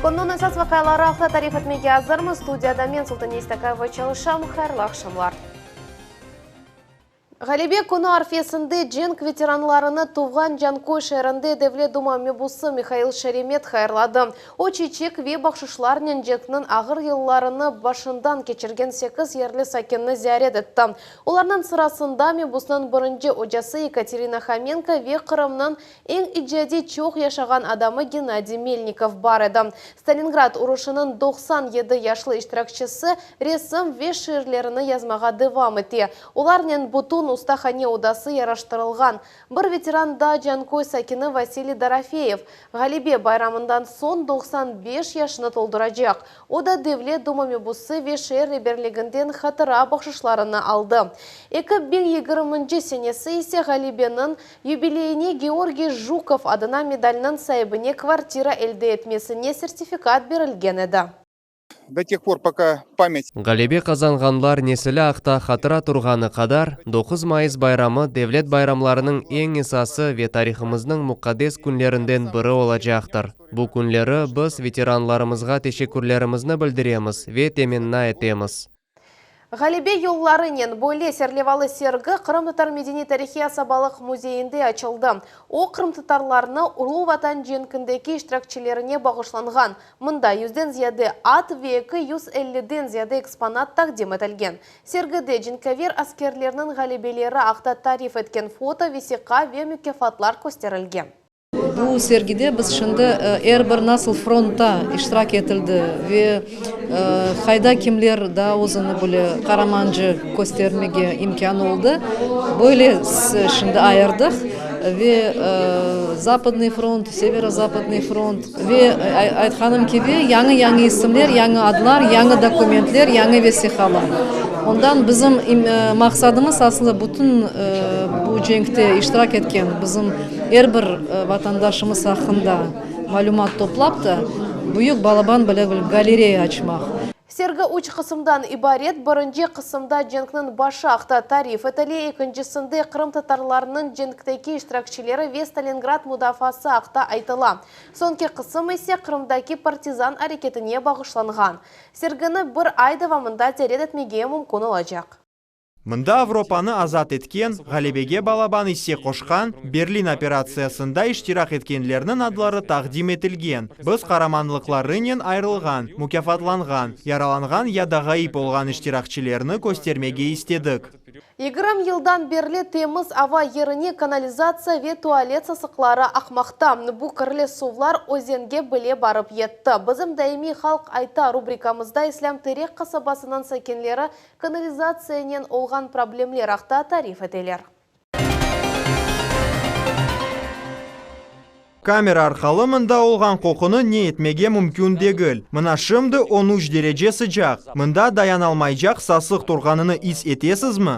Künniñ esas vaqiaları aqta tarif etmege azırmız. Studiyada men, Sultaniye İstakayeva, çalışam. Hayırlı aqşamlar. Ğalebe künü arfesinde cenk veteranlarını tuvğan Canköy şeerinde Devlet Duma mebusı Mihail Şeremet hayırladı. O, çiçek ve bahşışlarnen cenkniñ ağır yıllarını başından keçirgen sekiz yerli sakinni ziyaret etti. Olarnıñ sırasında mebusnıñ birinci ocası Yekaterina Homenko ve Qırımnıñ Eñ icadiy çoq yaşağan adamı Gennadiy Melnikov bar edi. Stalingrad uruşınıñ 97 yaşlı iştirakçisi resim ve şiirlerini yazmağa devam ete. Olarnen bütün ustahane odası yaraştırılğan. Bir veteran daa Canköy sakini Vasiliy Dorofeyev, Ğalebe bayramından soñ 95 yaşını tolduracaq. O da Devlet Duma mebusı ve şeer reberliginden hatıra bahşışlarını aldı. 2020-nci senesi ise Ğalebeniñ Yubileyine Georgiy Jukov adına medalniñ saibine kvartira elde etmesine sertifikat berilgen edi. Do teh por poka pamyat. Ğalebe qazanğanlar nesili aqta hatıra turğanı qadar, 9 Mayıs bayramı devlet bayramlarınıñ eñ esası ve tarihımıznıñ muqaddes künlerinden biri olacaqtır. Bu künleri biz veteranlarımızğa teşekkürlerimizni bildiremiz ve temenna etemiz. Ğalebe yollarınen böyle serlevalı sergi Qırımtatar medeniy-tarihiy asabalıq müzeyinde açıldı. O, qırımtatarlarnı Ulu Vatan cenkindeki iştirakçilerine bağışlanğan. Mında yüzden ziyade at ve 250-den ziyade eksponat taqdim etilgen. Sergide cenkâver askerlerniñ ğalebeleri aqta tarif etken foto, vesiqa ve mukâfatlar kösterilgen. Bu sergide biz şimdi er bir nasıl frontta iştirak etildi ve qayda kimler daa özüni böyle qaramancı köstermege imkânı oldı, böyle şimdi ayırdıq ve Zapadnıy front, Severo-Zapadnıy front ve aytqanım kibi, yañı-yañı isimler, yañı adlar, yañı dokumentler, yañı vesiqalar. Ondan bizim maqsadımız aslı bütün bu cenkte iştirak etken bizim Er bir vatandaşımız aqqında malümat toplap da, büyük balaban böyle bir galereya açmaq. Sergi üç qısımdan ibaret, birinci qısımda cenkniñ başı aqta tarif etile, ekincisinde qırımtatarlarnıñ cenkteki iştirakçileri ve Stalingrad mudafaası aqta aytıla, soñki qısım ise Qırımdaki partizan areketine bağışlanğan. Sergini bir ay devamında ziyaret etmege mümkün olacaq. Mında Avropanı azat etken, ğalebege balaban isse qoşqan, Berlin operatsiyasında iştirak etkenlerniñ adları taqdim etilgen. Biz qaramanlıqlarınen ayırılğan, mukâfatlanğan, yaralanğan ya da ğayıp olğan iştirakçilerni köstermege istedik. Yigirmi yıldan berli temiz ava yerine kanalizatsiya ve tualet sasıqları aqmaqta. Bu kirli suvlar özenge bile barıp yetti. Bizim Daimiy halq ayta rubrikamızda İslâm Terek qasabasınıñ sakinleri Kanalizatsiyanen olğan problemler aqta tarif eteler. Kamera arqalı mında olğan qoqunı ne etmege mümkün degil. Mına şimdi on üç derece sıcaq. Mında dayanalmaycaq sasıq turğanını is etesizmi?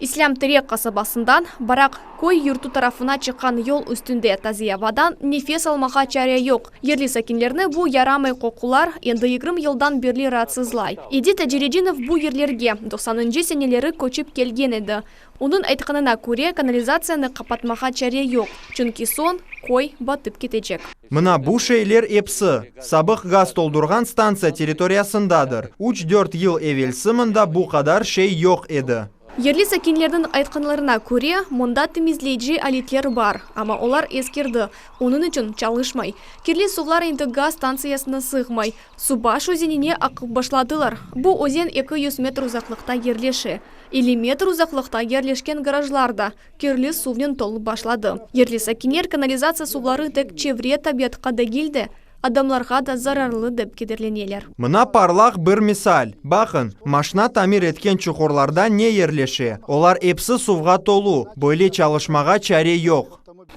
İslâm Terek qasabasından Baraq köy yurtu tarafına çıqqan yol üstünde taze avadan nefes almağa çare yoq. Yerli sakinlerni bu yaramay qoqular endi 20 yıldan berli raatsızlay. Edit Aceredinov bu yerlerge doqsanıncı seneleri köçip kelgen edi. Onıñ aytqanına köre, kanalizatsiyanı qapatmağa çare yoq, çünki soñ köy batıp ketecek. Mına bu şeyler episi, sabıq gaz toldurğan stantsiya territoriyasındadır. Üç-dört yıl evelsi mında bu qadar şey yoq edi. Yerli sakinlerniñ aytqanlarına köre, mında temizleyici aletler bar, amma olar eskirdi, onıñ içün çalışmay. Kirli suvlar endi gaz stantsiyasına sığmay, Subaş özenine aqıp başladılar. Bu özen 200 metr uzaqlıqta yerleşe. 50 metr uzaqlıqta yerleşken garajlar da kirli suvnen tolıp başladı. Yerli sakinler kanalizatsiya suvları tek çevre tabiatqa degil de, adamlarğa da zararlı dep kederleneler. Mına parlaq bir misal, baqıñ, maşna tamir etken çuqurlarda ne yerleşe, olar episi suvğa tolu, böyle çalışmağa çare yoq.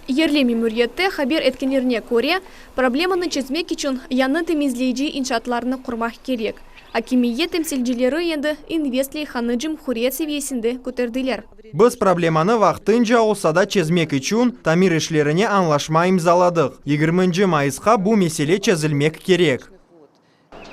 Yerli memuriyette haber etkenlerine köre, problemanı çezmek içün yañı temizleyici inşaatlarnı qurmaq kerek. Akimiyet temsilcileri endi invest leyhanı cumhuriyet seviyesinde köterdiler. Biz problemanı vaqtınca olsa da çezmek içün tamir işlerine añlaşma imzaladıq. Yigirminci mayısqa bu mesele çezilmek kerek.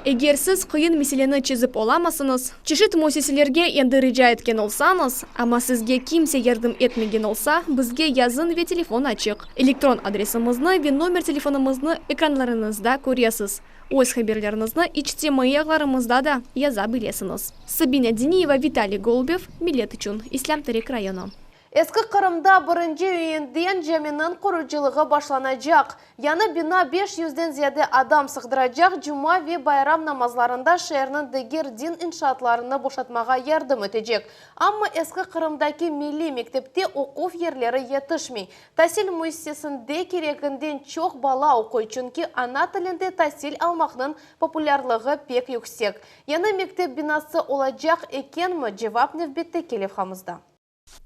Eger siz qıyın meseleni çezip olamasıñız, çeşit müessiselerge endi rica etken olsañız, amma sizge kimse yardım etmegen olsa, bizge yazıñ ve telefon açıq. Elektron adresimizni ve nomer telefonımıznı ekranlarıñızda köresiz. Öz haberleriñizni içtimaiy ağlarımızda da yaza bilesiñiz. Sabina Diniyeva, Vitaliy Golubev, Millet içün, İslâm Terek rayonı. Eski Qırımda birinci iyünden caminiñ qurucılığı başlanacaq. Yañı bina beş yüzden ziyade adam sığdıracaq, cuma ve bayram namazlarında şeerniñ diger din inşaatlarını boşatmağa yardım etecek. Amma Eski Qırımdaki milliy mektepte oquv yerleri yetişmey. Tasil müessisesinde kereginden çoq bala oquy, çünki ana tilinde tasil almaqnıñ populârlığı pek yüksek. Yañı mektep binası olacaq ekenmi, cevap nevbetteki levhamızda.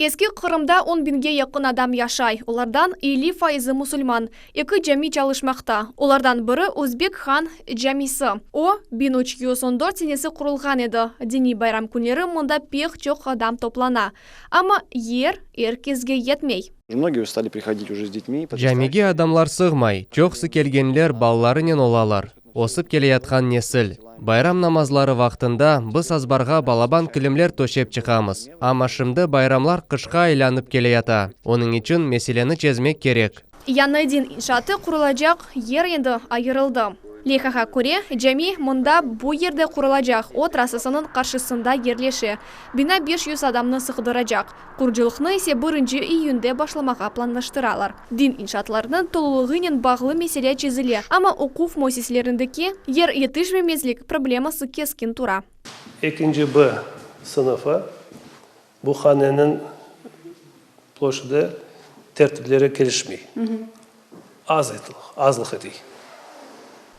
Eski Qırımda on biñge yaqın adam yaşay, olardan 50 fayızı musulman. Eki cami çalışmaqta, olardan biri Özbek han camisi. O, 1314 senesi qurulğan edi. Diniy bayram künleri mında pek çoq adam toplana. Amma yer er kesge yetmey. Многие стали приходить уже с детьми. Camige adamlar sığmay, çoqusı kelgenler balalarınen olalar. Ösip keleyatqan nesil. Bayram namazları vaqtında biz azbarğa balaban kilimler töşep çıqamız. Amma şimdi bayramlar qışqa aylanıp keleyata. Onıñ içün meseleni çezmek kerek. Yañı din inşaatı qurulacaq yer endi ayırıldı. Leyhağa köre, cami mında bu yerde qurulacaq, o, trassasınıñ qarşısında yerleşe. Bina 500 adamnı sığdıracaq. Qurucılıqnı ise birinci iyünde başlamağa planlaştıralar. Din inşaatlarınıñ tolulığınen bağlı mesele çezile, amma oquv müessiselerindeki yer yetişmemezlik probleması keskin tura. Ekinci B sınıfı, bu haneniñ ploşadı tertipleri kelişmey, az azlıq etey.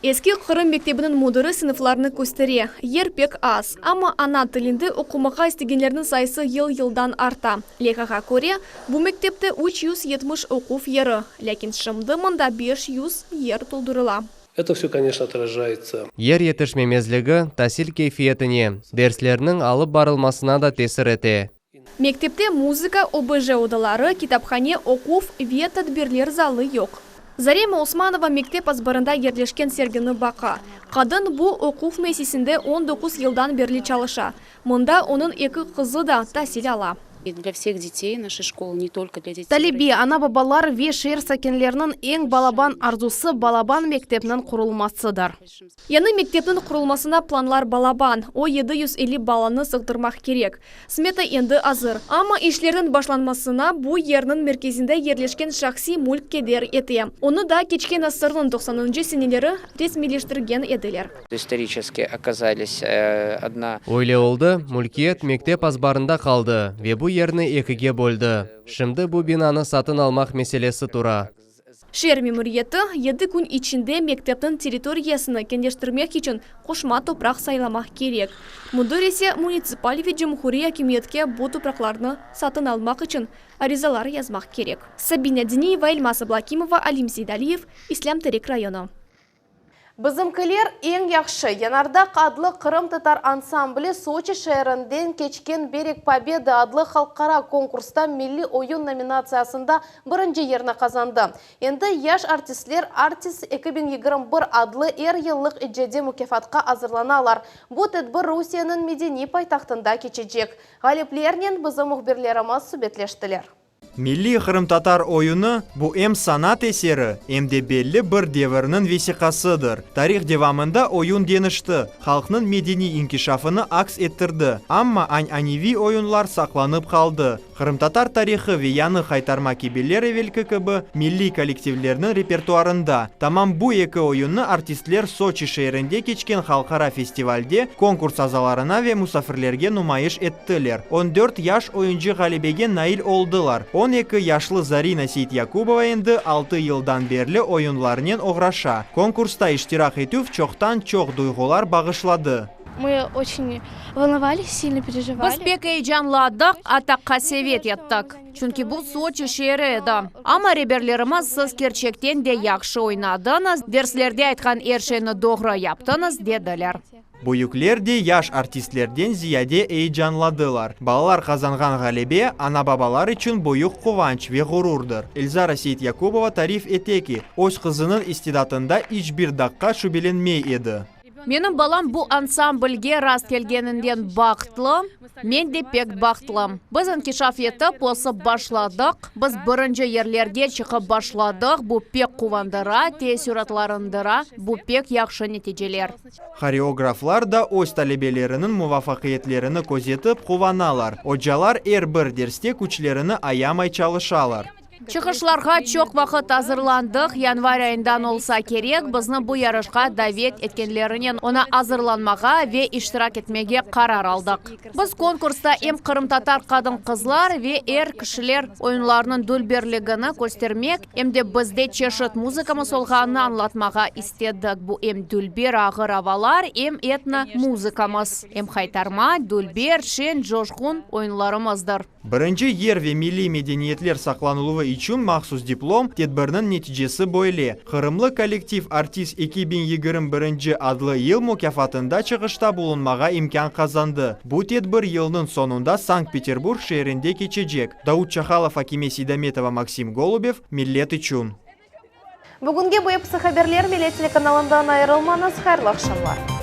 Eski Qırım mektebiniñ müdiri sınıflarnı köstere. Yer pek az, amma ana tilinde oqumağa istegenlerniñ sayısı yıl-yıldan arta. Leyhağa köre, bu mektepte 370 oquv yeri, lâkin şimdi mında 500 yer toldurıla. Это все, конечно, отражается. Yer yetişmemezligi tasil keyfiyetine, derslerniñ alıp barılmasına da tesir ete. Mektepte muzıka, OBJ odaları, kitaphane, oquv ve tedbirler zalı yoq. Zarema Osmanova mektep azbarında yerleşken sergini baqa. Qadın bu oquv müessisesinde 19 yıldan berli çalışa. Mında onıñ eki qızı da tasil ala. Для всех детей нашей школы, не только для детей. Talebe, ana-babalar ve şeer sakinleriniñ eñ balaban arzusı balaban mektepniñ qurulmasıdır. Yañı mektepniñ qurulmasına planlar balaban. O, 750 balanı sığdırmaq kerek. Smeta endi azır. Amma işlerniñ başlanmasına bu yerniñ merkezinde yerleşken şahsiy mülk keder ete. Onı da keçken asırnıñ doqsanıncı seneleri resmiyleştirgen ediler. Исторически оказались э, одна Öyle oldı, mülkiyet mektep azbarında qaldı ve bu yerni ekige böldi. Şimdi bu binanı satın almaq meselesi tura. Şeer memuriyeti yedi kün içinde mektepniñ territoriyasını keñleştirmek içün qoşma topraq saylamaq kerek. Müdir ise munitsipal ve cumhuriy akimiyetke bu topraqlarnı satın almaq içün arizalar yazmaq kerek. Sabina Diniyeva, Elmaz Ablakimova, Alim Seydaliyev, İslâm Terek rayonı. Bizimkiler eñ yahşı. Yanardağ adlı qırımtatar ansambli Soçi şeerinden keçken Bereg Pobedı adlı halqara konkursta milliy oyun nominatsiyasında birinci yerni qazandı. Endi yaş artistler Artis 2021 adlı er yıllıq icadiy mukâfatqa azırlanalar. Bu tedbir Rusiyeniñ medeniy paytahtında keçecek. Ğaliplernen bizim mühbirlerimiz subetleştiler. Milliy qırımtatar oyunı, bu em sanat eseri, em de belli bir devirniñ vesiqasıdır. Tarih devamında oyun deñişti, halqnıñ medeniy inkişafını aks ettirdi, amma ananeviy oyunlar saqlanıp qaldı. Qırımtatar tarihı ve yañı haytarma kibiler evelki kibi milliy kollektivlerniñ repertuarında. Tamam bu eki oyunnı artistler Soçi şeerinde keçken halqara festivalde konkurs azalarına ve musafirlerge numayış ettiler. 14 yaş oyuncı ğalebege nail oldılar. 12 yaşlı Zarina Seytyakubova endi altı yıldan berli oyunlarnen oğraşa. Konkursta iştirak etüv çoqtan-çoq duyğular bağışladı. Мы очень волновались, сильно переживали. Biz pek eyecanlandıq, atta qasevet ettik. Çünki bu Soçi şeeri edi. Amma reberlerimiz siz kerçekten de yahşı oynadıñız, derslerde aytqan er şeyni doğru yaptıñız, dediler. Büyükler de yaş artistlerden ziyade eyecanlandılar. Balalar qazanğan ğalebe ana-babalar içün büyük quvanç ve ğururdır. Elzara Seytyakubova tarif ete ki, öz qızınıñ istidatında iç bir daqqa şübelenmey edi. Menim balam bu ansamblge rast kelgeninden bahtlı, men de pek bahtlım. Biz inkişaf etip, ösip başladıq, biz birinci yerlerge çıqıp başladıq, bu pek quvandıra, teessüratlarındıra, bu pek yahşı neticeler. Horeograflar da öz talebeleriniñ muvafaqiyetlerini közetip quvanalar. Ocalar er bir derste küçlerini ayamay çalışalar. Çıqışlarğa çoq vaqıt azırlandıq, yanvar ayından olsa kerek, bizni bu yarışqa davet etkenlerinen oña azırlanmağa ve iştirak etmege qarar aldıq. Biz konkursta em qırımtatar qadın-qızlar ve er kişiler oyunlarınıñ dülberligini köstermek, em de bizde çeşit muzıkamız olğanını añlatmağa istedik, bu em dülber ağır avalar, em etno muzıkamız, em haytarma, dülber, şeñ, coşqun oyunlarımızdır. Birinci yer ve milliy medeniyetler saqlanıluvı içün mahsus diplom, tedbirniñ neticesi böyle, Qırımlı kollektiv Artist 2021 adlı yıl mukâfatında çıqışta bulunmağa imkân qazandı. Bu tedbir yılnıñ soñunda Sankt-Peterburg şeerinde keçecek. Daud Çahalov, Akime Seydametova, Maksim Golubev, Millet içün. Bugünge bu episi haberler, Millet telekanalından ayırılmañız, hayırlı aqşamlar.